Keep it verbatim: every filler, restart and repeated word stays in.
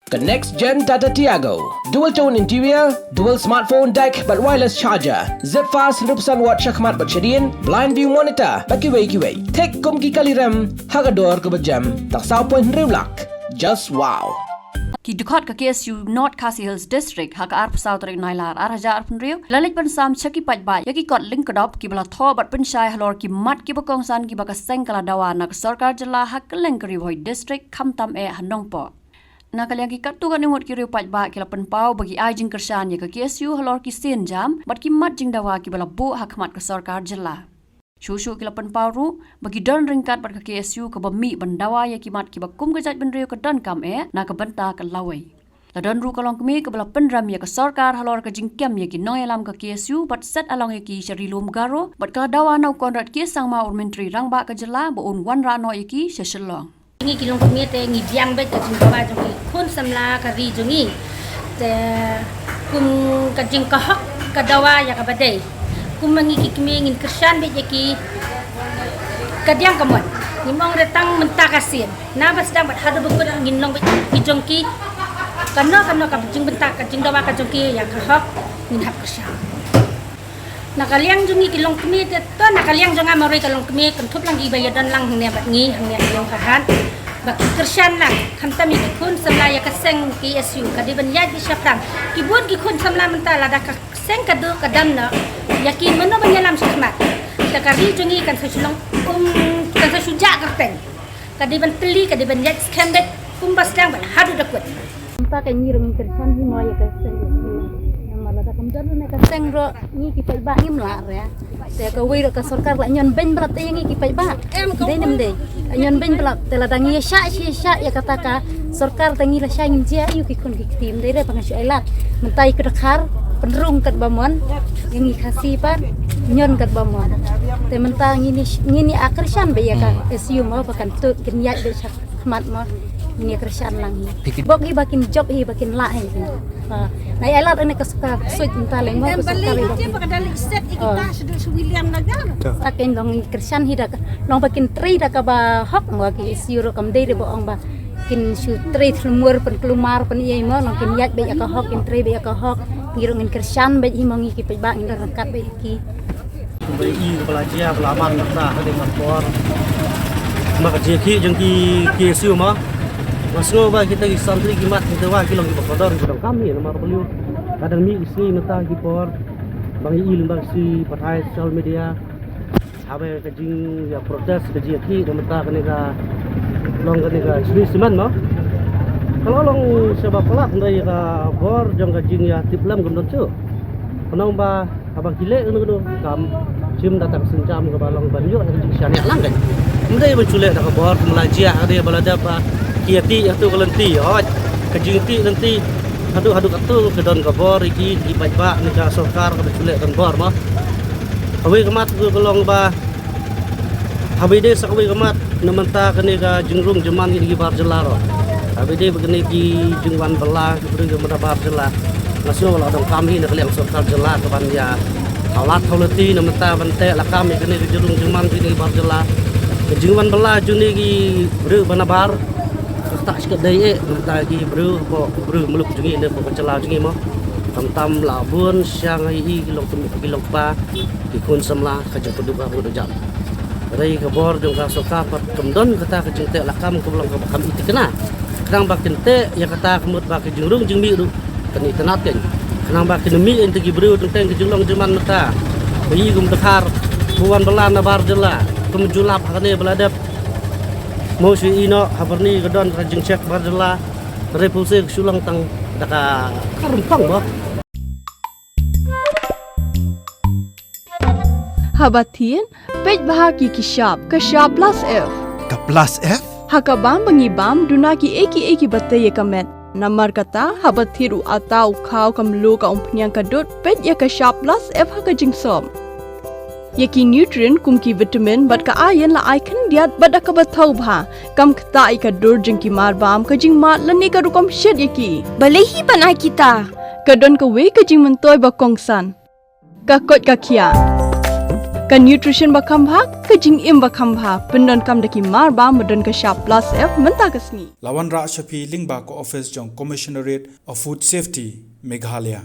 Ka next gen Tata Tiago. Dual tone interior, dual smartphone deck bad wireless charger. Zip fast hynriew percent watt shakhmat bad shadien, blind view monitor bad kiwei kiwei. Thik kum ki kali rem ha ka dor kaba jem, tang saw point hynriew lak. Just wow. Ki dkhot ka K S U North Khasi Hills District ha ka arphew saw tarik Nailar arhajar arphew hynriew la leit ban sam sha ki paidbah ïa ki kot lyngkdop kiba la thoh bad pynshai halor ki mat kiba kongsan kiba ka seng ka la dawa na ka sorkar jylla ha kylleng ka Ri Bhoi District, khamtam eh ha Nongpoh. Na ka liang ki katto katne ngut ki riew paidbah ki la pynpaw ba ki ai jingkyrshan ïa ka K S U halor ki sienjam bad ki mat jingdawa kiba la buh ha khmat ka sorkar jylla. Shuh shuh ki la pynpaw ruh ba ki don ryngkat bad ka K S U kaba mih ban dawa ïa ki mat kiba kum ka jaitbynriew ka donkam eh na ka bynta ka lawei. La don ruh ka longkmie kaba la pynrem ïa ka sorkar halor ka jingkem ïa ki nongïalam ka K S U bad set along ïa ki sha Ri Lum Garo, bad ka la dawa na u Conrad K Sangma, u Myntri Rangbah ka jylla, ba un wanrah noh ïa ki sha Shillong. Ngi ki longkmie te ngi biang beit ka jingdawa jong ki khun samla ka ri jong ngi. Te kum ka jing ka hok ka dawa ïa kaba dei. Kum ma ngi ki kmie ngin kyrshan beit ïa ki, ka diang ka mon. Ngim ong re tang mynta ka sien. Naba sdang bad haduh ba kut ngin long beit ki jong ki. Kano kano ka jingbynta ka jingdawa ka jong ki ïa ka hok, ngin hap kyrshan. Na ka liang jong ngi ki longkmie te, to na ka liang jong nga marwei ka longkmie, kynthup lang kiba ïadon lang hangne bad ngi hangne ha Ïew Kyrhan, ba ki kyrshan lang, khamtam ïa ki khun samla ïa ka seng K S U, ka dei ban ïaid beit shaphrang. Ki bun ki khun samla mynta lada ka seng ka duh ka dam noh, ïa ki mano ban ïalam shakhmat? Te ka ri jong ngi kan sa shu long, um, kan sa shu jah kyrteng. Ka dei ban tylli, ka dei ban ïaid skhem beit kumba sdang bad haduh da kut. Mynta ka ngi ruh ngi kyrshan hi mo ïa ka seng. Namar lada kam don ruh ne ka seng ruh ngi ki paidbah ngim lah re. Te kawei ruh ka sorkar la ñion beiñ bla te ïa ngi ki paidbah. Dei ne ym dei? La ñion beiñ bla te lada ngi ïa shah shi shah ïa kata ka sorkar te ngi la shah ngin jia ïa ki khun ki kti, ym dei re ba ngan shu ai lad. Mynta ïa ka dkhar pynrung katba mon, ïa ngi Khasi pat ñion katba mon. Te mynta ngin ïa, ngin ïa kyrshan beit ïa ka S U mo ba kan tuid kin ïaid beit sha khmat mo, ngin ïa kyrshan lang hi. Bok hi ba kin jop hi ba kin lah hi. Ba na ïa lad ane ka suka suit mynta leng mo ka suka leng. Ba ka dali set ïa kita shu William Nagar. Ta ken long kyrshan hi da ka long ba kin trei da kaba hok mo ki S U ruh kam dei re ba ong ba kin shu trei thlumur pynkulmar pyn ïa mo, long kin ïaid beit ïa ka hok, kin trei beit ïa ka hok. Ngi ruh ngin kyrshan beit hi mo, ngi ki paidbah ngin ryngkat beit hi ki. Ba i ba la jia ba la man mynta ha dei ka por. Ma ka jia ki jong ki K S U ma. Nga sngew ba kita ki santri ki mat kita wa ki long kiba kordor kiba donkam hi namar balei. Ka dang mih ki sngi mynta ki por. Ba ngi i lyngba ki sngi pathai social media. Haba ka jingïa protest ka jingïa ki na mynta kane ka long kane ka sli siman ma. Ka la long sha ba palat hynrei ka bor jong ka jingïa tip lem kam don shuh. Khnang ba haba ki leh kano kano kam shim da tang sienjam kaba long ban ïoh ka jingshaniah lang kan. Ym dei ban shu leh da ka bor kum la jia ka dei ba la dep ba ki ïa tih ïa tu ka lynti, hooid ka jingtih lynti haduh haduh katto ka don ka bor ïa ki, ki paidbah ne ka sorkar kaba shu leh don bor ma. Kawei ka mat ka long ba haba ïadei sa kawei ka mat na mynta kane ka jingrung jingman kine ki bar jylla ruh. Haba ïadei ba kine ki jingwan bylla ki briew jong mynta bar jylla. Nga sngew la donkam hi na ka liang sorkar jylla ka ban ïa hawlat hawlati na mynta ban teh lakam ïa kine ki jingrung jingman kine ki bar jylla. Ka jingwan bylla jong kine ki briew ba na bar. Ka ktah shi katdei eh na mynta ki briew hapoh ki briew muluk jong ngi ne hapoh ka jylla jong ngi mo. Khamtam la bun shang ïa i ki long kmie ki long kpa ki khun samla ka jingpynduh ka pynduh jam. Hynrei ka bor jong ka sorkar pat kam don kata ka jingteh lakam kaba long kaba kham i thikna. Khnang ba kin teh ïa kata ka mut ba ka jingrung jingmih ruh kan itynnad kan. Khnang ba kin mih ïa kita ki briew teng teng ka jinglong jingman mynta. Ba i kum dkhar ba wan bylla na bar jylla kum ju lap ha kane ba la dep. Mo shu ïoh ha Byrni ka don ka jingcheck bar jylla. Re pulse ka shu long tang da ka, ka rympang mo. Haba thied, peit bha ki ki shap, ka shap plus F. Ka plus F? Ha ka bam ba ngi bam, duna ki ei ki ei kiba tei ïa ka met. Namar kata, haba thied u atta u khaw ka mluh ka umphniang ka dud, peit ïa ka shap plus F ha ka jingsop. Ïa ki nutrient kum ki vitamin bad ka iron la ai khyndiat bad da kaba thaw bha. Kam ktah ïa ka dur jong ki mar bam, ka jingmad lane ka rukom shet ïa ki. Balei hi ban ai kita? Ka don kawei ka jingmyntoi ba kongsan. Ka koit ka khiah. Ka nutrition ba kham bha, ka jingim ba kham bha, pyndonkam da ki mar ba, ba don ka shap plus F mynta ka sngi. La wanrah sha phi lyngba ka office jong Commissionerate of Food Safety, Meghalaya.